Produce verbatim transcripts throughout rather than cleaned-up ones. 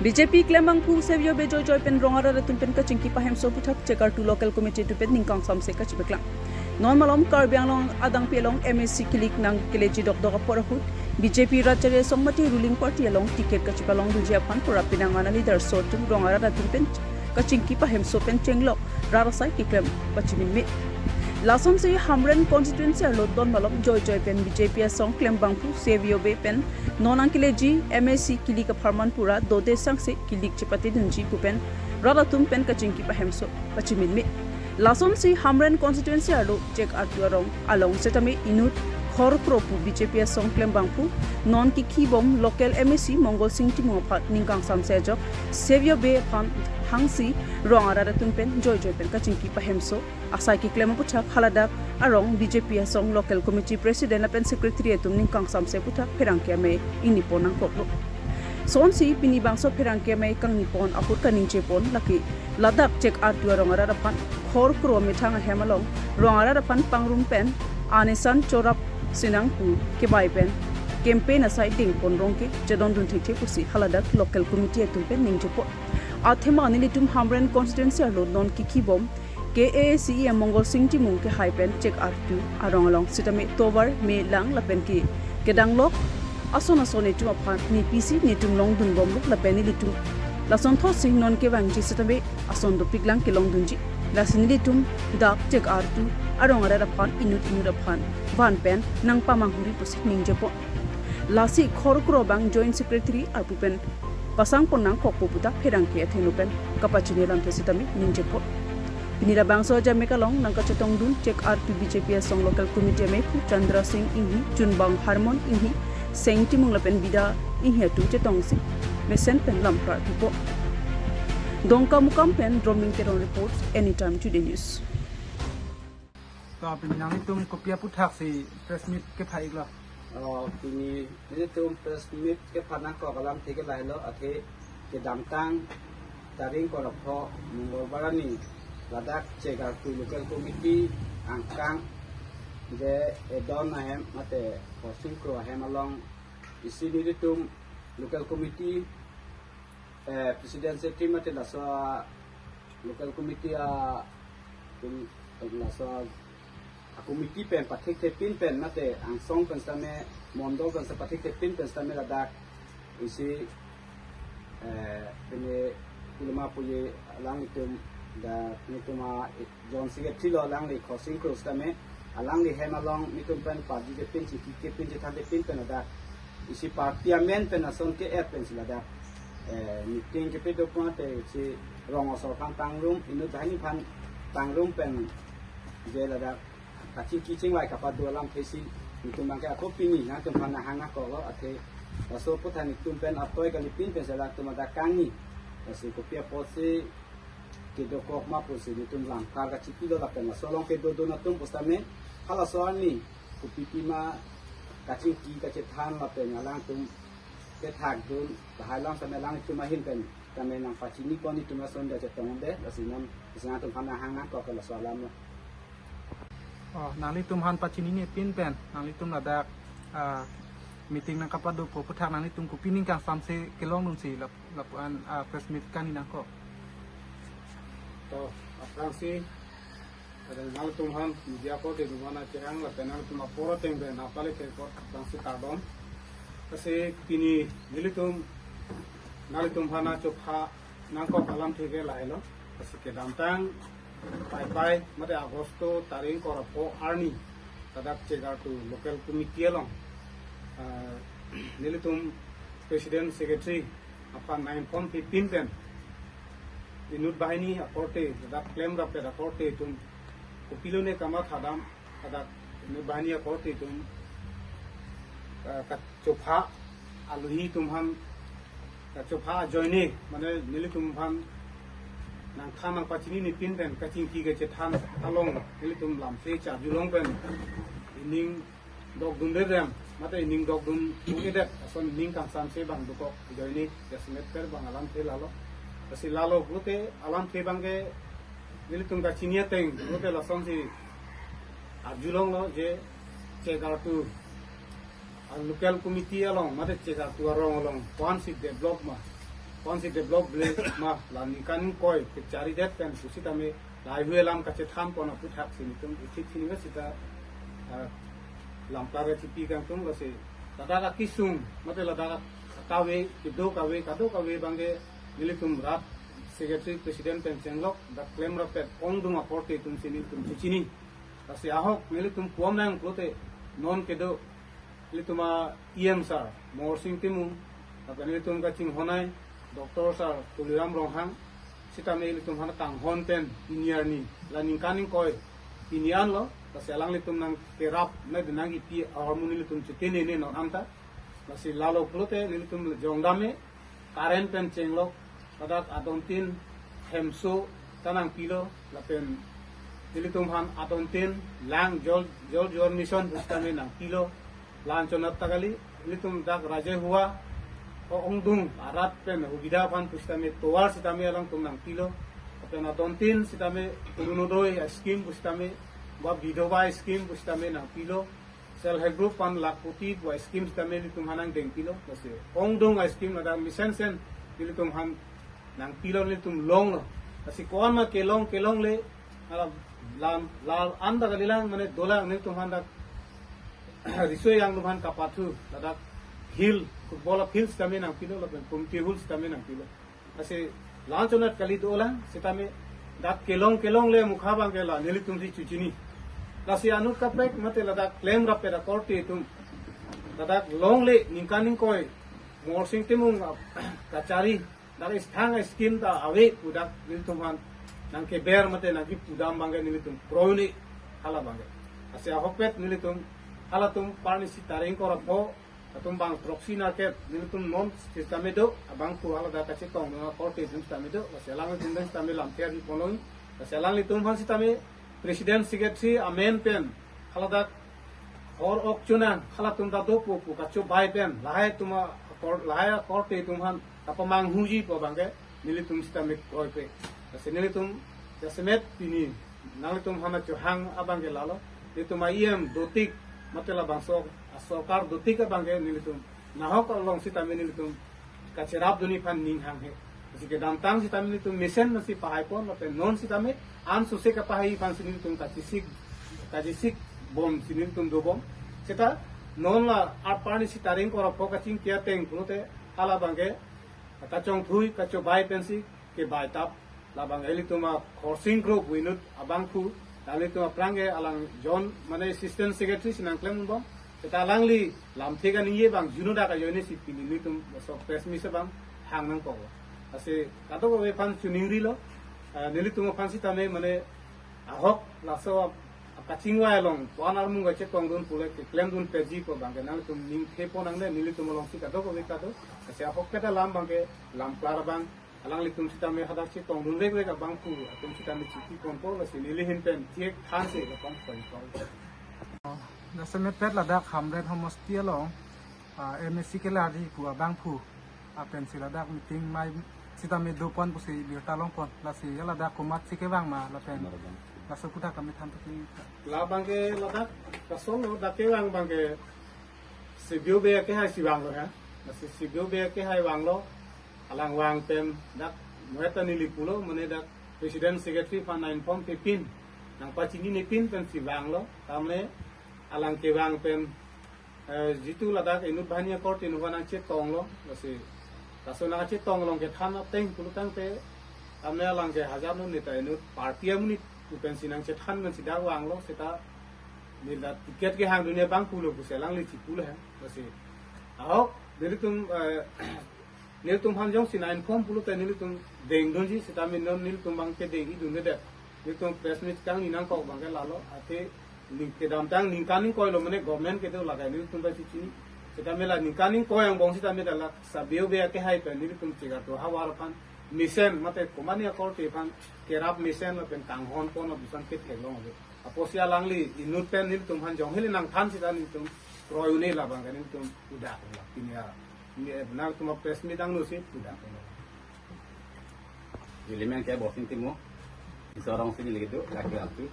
B J P klembangphu Savio Bey joijoi pen rong arat atum pen kachingki pahemso aputhak Chek Artu Local Committee atum pen ningkang samse kachipaklang. Non malom Karbi Anglong adangpi along M A C kilik nangkeleji dokdok apor ahut B J P rat chari asong mate ruling party along ticket kachipalongdunji aphan pura penang ana leader aso atum rong arat atum pen kachingki pahemso pen chenglok rat asai keklem pachiminme. Lasonsi Hamren constituency arlo non malom joijoi pen B J P asong klembangphu Savio Bey pen non nangkeleji M A C kilik apharman pura dode sangse kilik chepatedunji pu pen rat atum pen kachingki pahemso pachiminme. Lasonsi Hamren constituency arlo Chek Artu arong along setame inut khorkro pu B J P asong klembangphu non kikhibom local M A C Mongol Sing Timung aphan ningkang samse ajok Savio Bey aphan hangsi rong arat atum pen joijoi pen kachingki pahemso asai keklem aputhak haladak arong B J P asong local committee president lapen secretary atum ningkang samse aputhak pherangke amei inipon nangkoklo. Sonsi pini bangso pherangke amei kangnipon ahut kaningjepon lake ladak Chek Artu arong arat aphan khorkro methang ahem along rong arat aphan pangrum pen anesan chorap sinang pu kebai pen campaign asai dengpon rong ke chedondun thekthe pusi haladak local committee atum pen ningjepon. Athema nelitum Hamren constituency arlo non kikhibom K A A C E M Mongol Sing Timung kehai pen Chek Artu arong along sitame tovar me lang lapen ke kedanglok ason ason netum aphan nepisi netum longdunbomlo lapen nelitum lasonthotsi non kevangji sitame ason dopiklang kelongdunji. Lasi nelitum dak Chek Artu arong arat aphan inut inut aphan van pen nangpamanghuri pusi ningjepon. Lasi khorkro abang joint secretary arpu pen pasangpon nangkokpo puta pherangke athengno pen kapachini alamthe sitame ningjepon. Pini labangso ajam mekalong nangkachetongdun Chek Artu B J P asong local committee amei pu Chandra Sing Inghi, Chunbang Harmon Inghi, Seng Timung lapen Bida Inghi atum chetongsi mesen pen lamprarpipo. Dongkamukam pen Droming Teron reports, Anytime Today News. To, pini nanglitum kopi aputhaksi press meet kepha-iklo? Oh, pini nelitum press meet kepha nangkok alamthe ke lahelo, athe kedamtang tarik ingkoi ra pho Mongolbar arni ladak Chek Artu local committee angkang je Edon ahem mate Khorsing Kro ahem along isi nelitum local committee, eh, president secretary mate laso local committee a, kum, laso a committee pen pathekthepin pen mate angsong pen sitame mondol pen sa pathekthepin pen sitame ladak isi, eh, pini kuluma puye alanglitum dak nelitum a John Siget Thilo alangli Khorsing Kro sitame alangli hem along nelitum pen party kepin chingki kepin chethantepin pen ladak isi party amen pen ason ke-et pensi ladak, eh, meeting kepadopon te si rong asor aphan pangrum, inut banghini aphan pangrum pen je ladak kachingki chingvai kapado alamthe si nelitum abangke ako pini nangtum aphan nanghang nangkoklo, athe laso aputhak nelitum pen atoi kalipin pensi latum ladak kangni. Lasi kopi apotsi kedokok ma pusi nelitum lamkar kachipilo lapen laso along kedodun atum pusitame halaso arni kopi pima kachingki kachethan lapen alangtum kethakdun lahai alam sitame alangtum ahin pen tame nangpachinipon nelitum ason da chetongde, lasi non lasi nangtum aphan nanghang nangkok ke laso alamlo. Oh, nanglitum aphan pachininepin pen nanglitum ladak, ah, meeting nangkapadopo aputhak nanglitum kopi ningkang samse kelongdunsi lap- lapuan, ah, press meet kangni nangkok? To, aphrangsi kadang nanglitum aphan media ko de dumana cherang lapen nanglitum apor ateng pen nangpale pen apor aphrangsi kardom. Lasi pini nelitum nanglitum aphan nangchopha nangkok alamthe ke lahelo. Lasi kedamtang Paipai mate Agosto tarik ingkoi ra pho arni ladak Chek Artu local committee along, ah, nelitum president secretary aphan nang-inform pipin pen inut banghini akorte ladak klemrappet akorte atum kopilone kamatha dam ladak inut banghini akorte atum, ah, kachopha aluhi atum aphan kachopha ajoine mane nelitum aphan nangthan nangpachininepin pen kachingki kachethan along nelitum lamthe charjulong pen ining dokdunde rem mate ining dokdun ungkedet ason ningkang samse abang dokok ajoine jasemet per abang alamthe lalo. Lasi lalo pulote alamthe abangke nelitum kachini ateng pulote lasonsi arjulonglo je Chek Artu a local committee along mate Chek Artu arong along ko-ansi develop ma, Konsi develop village ma la ningkan ingkoi kecharidet pen pusitame lahaihui alam kachethan pon aputhaksi nelitum ithik sini sita, ah, Lamklar achipi kangtung lasi ladak akisung mate ladak akave kedo kave kadokave abangke nelitum rat secretary president pen chenglok dak klemrap pet ongdung akorte atumsi nelitum chichini. Lasi ahok nelitum puam nang pulote non kedo nelitum a-E M sir Morsing Timung, lapen nelitum kachinghon ai Doctor sir Tuliram Ronghang, sitame nelitum aphan kanghon pen pini arni la ningkan ingkoi pini anlo, lasi alanglitum nangkerap nai denang kipi ahormu nelitum chitene ne non anta. Lasi lalo pulote nelitum jongdam me current pen chenglok, ladak adontin hemso ta nangpilo, lapen nelitum aphan adontin lang jol, jol jeevan mission pusitame nangpilo, la-anchot anat ta kali, nelitum dak raje hua, o ongdung arat pen hubidha aphan pusitame tovar sitame alangtum nangpilo, lapen adontin sitame Orunodoi scheme pusitame, ba Bidhoba scheme pusitame nangpilo, self help group aphan lakhpoti pu a-scheme sitame nelitum aphan nangdengpilo. Lasi ongdung a-scheme ladak mesensen nelitum aphan nangpilo, nelitum longlo. Lasi ko-an ma kelong kelongle, alam lam lam anda kalilang mane dolang nelitum aphan dak riso yang atum aphan kapathu ladak field, football a-field sitame nangpilo, lapen community hall sitame nangpilo. Lasi la-anchot anat kali dolang, sitame dak kelong kelongle mukha abangke la nelitumsi chichini. Lasi anut kaprek mate ladak klemrap pet akorte atum, ladak longle ningkan ingkoi Morsing Timung kachari, dak isthang scheme ta ave pu dak nelitum aphan nangkeber mate nangkipudam abangke nelitum kroini hala abangke. Lasi ahokpet nelitum halatum parni sita ingkoi ra pho atum bang throksi nangkep, nelitum non sitame do, abangphu haladak kachetongdung akorte atum sitame do, lasi alanglitum sitame lamthe arju ponlong, lasi alanglitum aphan sitame president secretary amen pen haladak hor ok chunang halatum ta dopo pu kachobai pen lahai atum akor, lahai akorte atum aphan kapamanghuji pu abangke nelitum sitame kroikre. Lasi nelitum jasemet pini nanglitum aphan chohang abangke lalo, nelitum a-E M dotik mate labangso asorkar dotik abangke nelitum nahok along sitame nelitum kacherapdunji aphan ning hanghe. Lasi kedamtang sitame nelitum mesen nasi pahai pon, lapen non sitame an suse kapahai aphansi nelitum kachisik, kachisik bomsi nelitum dobom. Seta non la aparni sita ingkoi ra pho kachingki ateng pulote hala abangke kachongthui kachobai pensi kebai tap, labang ilitum a-Khorsing group inut abangphu, ilitum aphrang ke alang John mane assistant secretary si nangklem unbom, seta alangli lamthe kaningje abang juno dak ajoine si pini nelitum so press meet abang hang nangkok. Lasi kadokave aphan chiningrilo, eh, nelitum aphan sitame mane ahok laso kachingvai along ko-an armung kachetongdun pule keklemdun peji pu abangke nangtum ningthe pon nangne, nelitum alongsi kadokave kado. Lasi ahokpet alam abangke Lamklar abang alanglitum sitame hadak chetongdun vekvek abangphu atum sitame chipi ponpo, lasi neli ahin pen thiek thansi lapen soi kong. Jasemet pet ladak Hamren homosti along, ah, M A C kelarji pu abangphu apensi ladak meeting mai sitame dopon pusi birta longpon, lasi ladak komatsi kevang ma lapen laso aputhak kami than tuki. La abangke ladak kasolo dak kevang abangke C B O B A kehaisi vanglo ha. Lasi C B O B A kehai vanglo, alang vang pen dak muheta neli pulo mane dak president secretary aphan nang-inform pepin, nangpachinine pin pensi vanglo, tamle alang kevang pen, eh, jitu ladak inut banghini akorte inut aphan nangchetonglo, lasi laso nangchetong along kethan ateng pulotangte, tamle alangke hajar no neta inut party amonit pu pensi nangchethan pensi dak vanglo, seta neli dak ticket kehangdunji abang pulo pusi alangli chipulo ha. Lasi ahok nelitum, eh, nelitum aphan jongsi nang-inform pulote nelitum dengdunji, sitame non nelitum abangke deng-idundedet. Nelitum press meet kangni nangkok abangke lalo, athe ning kedamtang ningkan ingkoi lo mane government kedo lagai nelitum ta chichini. Sitame la ningkan ingkoi angbong sitame dak la C B O B A kehai pen nelitum chegartu havar aphan mesen mate komatne akorte aphan kerap mesen lapen kanghon pon abusan ketheklong ave. Apotsi alangli inut pen nelitum aphan jong hili nangthan sita nelitum kroi un-e labang kan nelitum udak la pini a. Ni, eh, nangtum press meet angno si udak. Neli amen ke Borsing Timung. Iso arongsi neli kedo laki altu.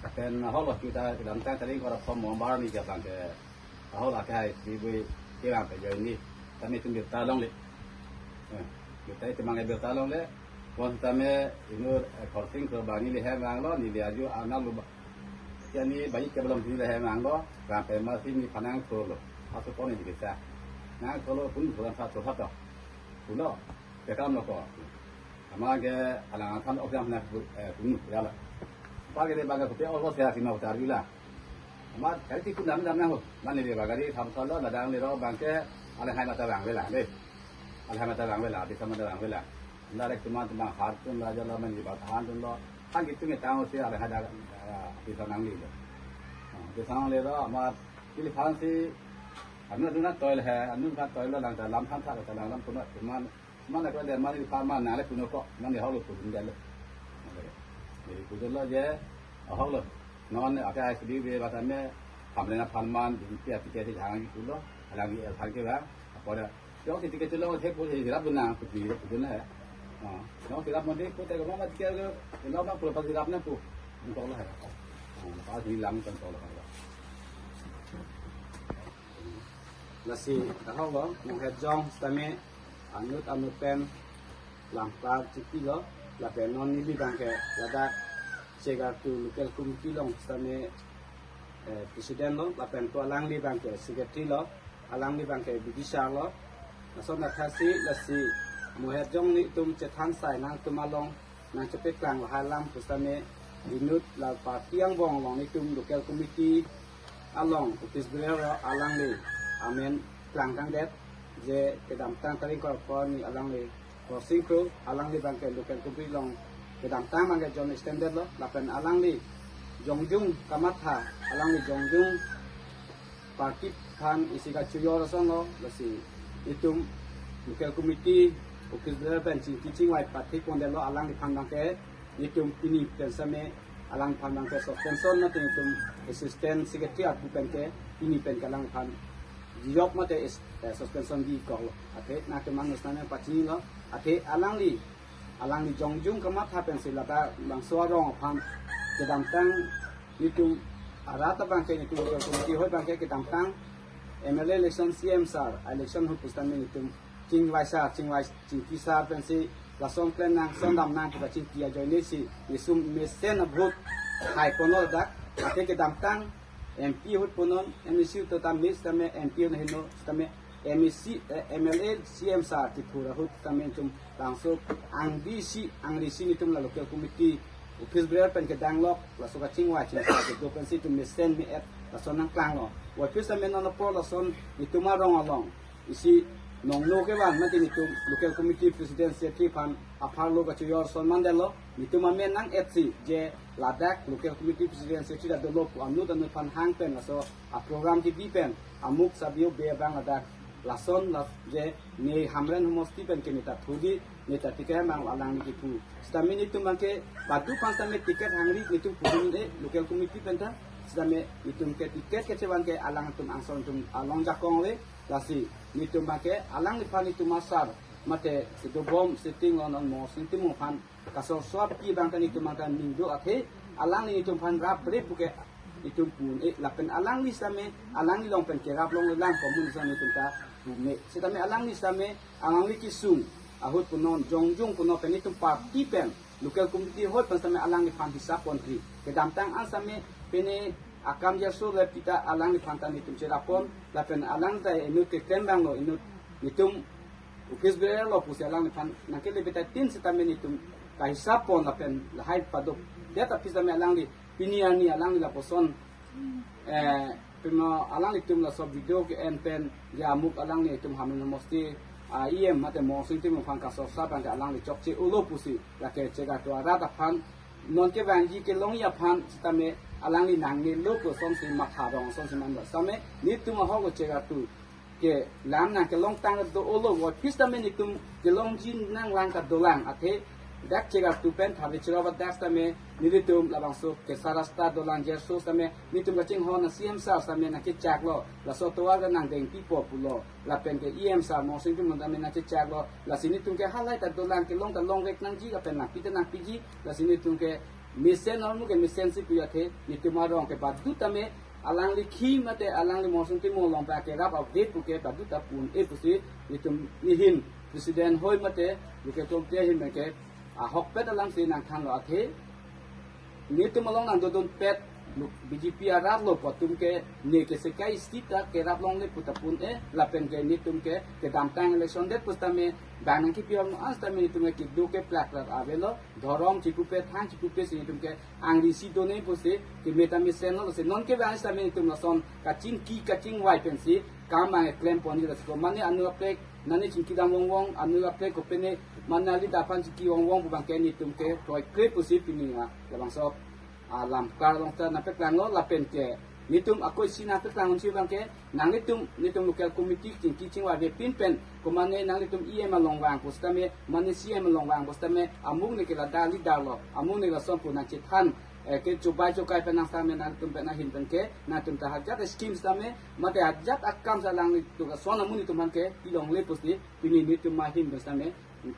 Lapen ahok lo kita kedamtang tadi kora pom mo bar ni jabang ke ahok lake hai di bui kevang pe join ni. Kami tum birta longle. Eh. Tei temang e berta longle, pon tame inut, eh, Khorsing Kro bang neli hem vanglo, neli aju anak lu ba. Kani bayi ke belum neli hem vanglo, rampe masi ni panang kro lo. Asu pon ni bisa. Nang kro lo pun bulan satu satu. Pulo, tekam lo ko. Ama ke alang akan opiam na, eh, pun ya la. Pagi de baga kopi olos ya kima utar bila. Amat kali ti kun dam dam nang ho. Man ni ba gari tham solo ladang ni ro bangke alehai mata bang vela de. Alehai mata bang vela, bisa mata bang vela. Ndarek teman teman har tun raja lo man ni ba than tun lo. Kan gitu ni tang si alehai da, eh, bisa nang li lo. Ah, bisa nang li lo amat pilih fansi anu anu na toil hai, anu kan toil lo lang ta lam than tha ta lang lam kuna teman Mana kala de mani pa mana le puno ko, mani holo pudun de le. Jadi pudun lo je, holo. Non aka S B B batame, hamlena pharman, di pia pia si jang gitu lo, alang di el phan ke ba, apa da. Yo si tiket lo, he pudun hirap guna, pudun hirap pudun lah ya. Oh, yo hirap mandi, ko tega mama tiket lo, lo ma pura pas hirap na ko. Untuk lah ya. Oh, pas hilang kan tolak. Lasi, tahu lo, menghet jong, sitame, anut anut pen, langpar chiti lo, lapen non neli bangke, ladak, chegar tu local committee long, sitame, eh, president lo, lapen tu alangli bangke, secretary lo, alangli bangke, bidisar lo, lason athasi, lasi, menghet jong nelitum chethan sai nangtum along, nangchepeklang lahai alam pusitame inut la party angbong along nelitum local committee along office bearer alangli amen klangkangdet je kedamtang tarik kor kor ni alangli Khorsing Kro alangli bangke local committee along kedamtang bangke John extended lo lapen alangli jongjung kamatha alangli jongjung party aphan isi kachojor asonlo, lasi itum local committee office bearer pen chingki chingvai pathik pondetlo alangliphan bangke itum pini pen sitame alangliphan bangke suspension mate itum assistant secretary arpu penke pini penke alangliphan jiyok mate is-, eh, suspension di koklo. Athe nangtum nang nusna nang pachinilo. Athe alangli alangli jongjung kamatha pensi ladak bangso arong aphan kedamtang nelitum arat abangke nelitum local committee hoi bangke kedamtang M L A election C M sir election ahut pusitame nelitum chingvai sar chingvai chingki sar pensi lason klem nang son dam nang pu kachingki ajoine si nelitum mesen a-vote hai ponlo ladak. Athe kedamtang M P ahut punon, M A C ahut ta mix tame M P ahut heno tame M A C, eh, M L A, C M sir kithur ahut tame itum bangso angdi isi, angri isi nelitum la local committee office bearer pen kedang lok, laso kachingvai chingsa kedo pensi itum mesen me-et, lason nangklanglo. Office tame non apor lason nelitum arong along isi nongno kevan mate nelitum local committee president secretary aphan apharlo kachojor ason mandetlo, nelitum amen nang-et si je ladak local committee president secretary ta dolo pu anut anut aphan hang pen laso a-program kebi pen amuk sabio be abang ladak lason la je ne Hamren homosti penke neta thudi neta ticket mang alangli kipu. Sitame nelitum bangke badu aphan sitame ticket hangri nelitum pudun e local committee penta sitame nelitum ke ticket kechevan ke alangtum angsong atum along jakong le lasi nelitum bangke alangliphan nelitum asar mate sidobom sitting on on mo sitting mo aphan kasor sop ki bangke nelitum bangke ningdo athe alangli nelitum aphan rap rep puke nelitum pun e lapen alangli sitame alangli along pen kerap longlelang komun sitame nelitum ta pun e sitame alangli sitame alangli kesung ahut punon jongjung punon pen nelitum party pen local committee hoi pen sitame alangliphan hisap pontri kedamtang an sitame pine akam jaso le pita alangliphan ta nelitum cherap pon lapen alang ta inut keklem abanglo inut nelitum office bearer lo pusi alangliphan nangkele beta tin sitame nelitum kahisap pon lapen lahai paduk det aphi sitame alangli pini arni alangli lapuson eh pima alanglitum laso video ke-en pen ya amuk alangli itum Hamren homosti a E M mate Morsing Timung aphan kasor sap abangke alangli chokche ulo pusi lake chegar tu arat aphan non kevangji kelongji aphan sitame alangli nangnelo pu asonsi matha rong asonsi manlo sitame nelitum ahok chegar tu ke lam nangkelong tang do olo office tame nelitum kelongji nanglang ta dolang athe dak chegar tu pen thari chiro ba dak sitame nelitum labangso kesa rasta dolang jerso sitame nelitum kachinghon a C M sir sitame nangkechaklo laso tovar ke nangdeng pipo pulo lapen ke E M sir Morsing Timung tame nangkechaklo lasi nelitum ke halai ta dolang kelong ta longrek nangji lapen nangpi ta nangpiji lasi nelitum ke mesen armu ke mesen si pu athe nelitum arong ke badu tame alangli khi mate alangli Morsing Timung along pa kerap update puke badu ta pun e pusi nelitum nihin President hoi mate, Luke Tomte ahin ke, ahokpet alam si nangthanlo athe. Netum along nangdodunpet, B J P arat lo pu atum ke, ne ke sekai state ta kerap longle pu ta pun-e, lapen ke netum ke, kedamtang election det pusitame, bang nangkepi-ong an sitame netum ke kedo ke plak plak avelo, dhorom chipupe, thang chipupe si netum ke, angri si done pusi, keme ta mesenlo si, non ke bang sitame netum lason, kachingki, kachingvai pensi, kam ang klem pon-i lasi ko, mane anu aplek, nani chingki dam vong vong, anu aplek kopine, mane ali dapan chingki vong vong pu abang ke netum ke kroikre pusi pini ya, labangso, ah, lamkar along ta nangpaklanglo lapen ke, netum ako isi nangpaklang unsi abang ke, nanglitum, netum local committee chingki chingvai avepin pen, ko mane nanglitum E M along vang pusitame, mane C M along vang pusitame, amung ne ke ladak leader lo, amung ne lason pu nangchethan, eh, ke chubai chukai pen nangsitame nangtum pen ahin pen ke, nangtum ta hajat scheme sitame, mate hajat akam salang netum lason amu netum aphan ke, pilongle pusi, pini netum ahin pen sitame,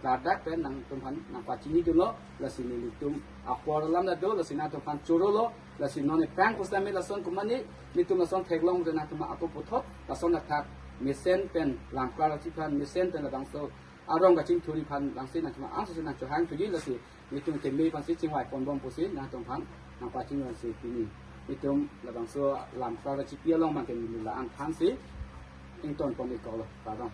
ladak pen nangtum aphan nangpachinidunlo, lasi netum apor alam ta do, lasi nangtum aphan chorolo, lasi non epang pusitame lason ko mane, netum lason theklong de nangtum ako puthot, lason athak, mesen pen lamkar chiphan, mesen pen labangso, arong kachingthuri aphan, langsi nangtum angso si nangchohang thuji lasi, netum keme aphansi chingvai ponbom pusi, nangtum aphan, nangpachini lasi pini. Netum labangso lamkar chipi along abang ke neli la-an thansi, ington pon-iklo, pardon.